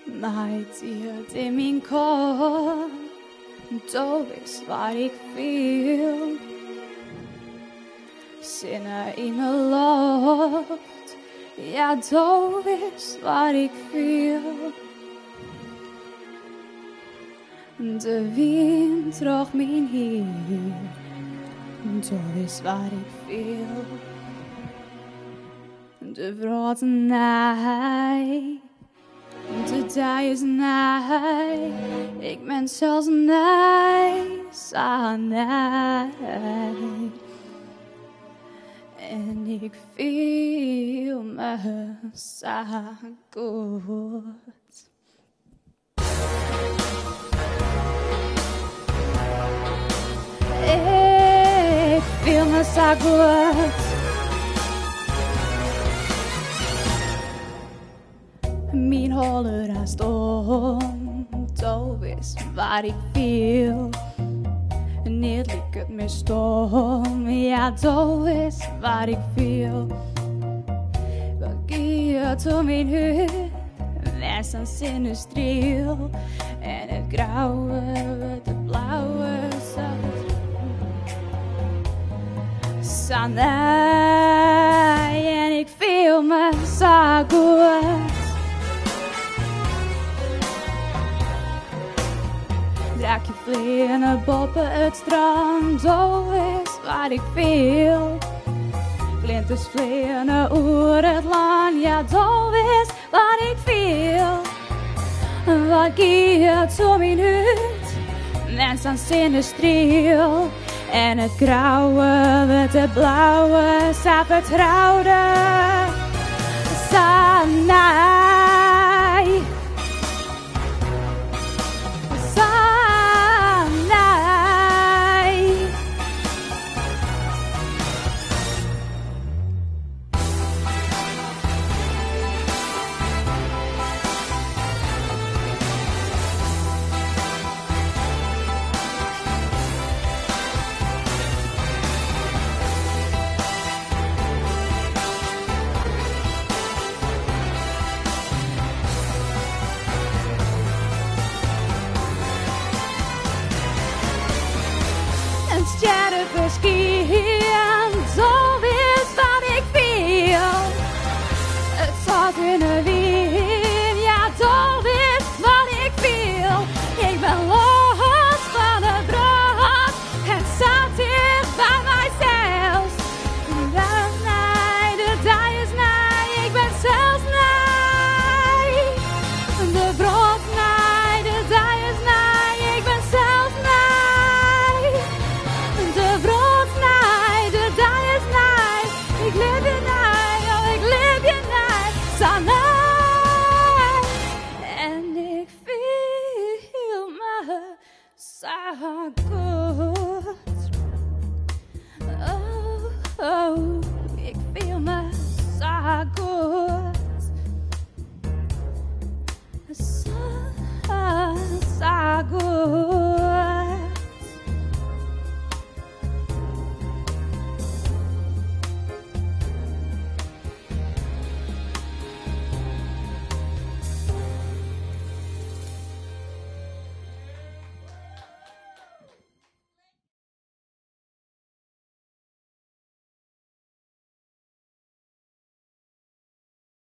Maitiid yn myn kop, do witst wat ik fiel. Sinne yn 'e loft, ja do witst wat ik fiel. De wyn troch myn hier, do witst wat ik fiel. De wrâld nij, de dei is nij, ik bin sels nij, sa nij. En ik fiel me sa goed. Ik fiel me sa goed. Myn holle raast om, do witst wat ik fiel. Neat liket mear stom, ja do witst wat ik fiel. Wat giet oer myn hûd, wer sa'n sinnestriel. En it grauwe wurdt it blauwe sa nij. En ik fiel me sa goed. Draakje fleane boppe it strân, do witst wat ik fiel. Flinters fleane oer it lân, ja do witst wat ik fiel. Wat giet oer myn hûd, wer sa'n sinnestriel. En it grauwe wurdt it blauwe, sa fertroude.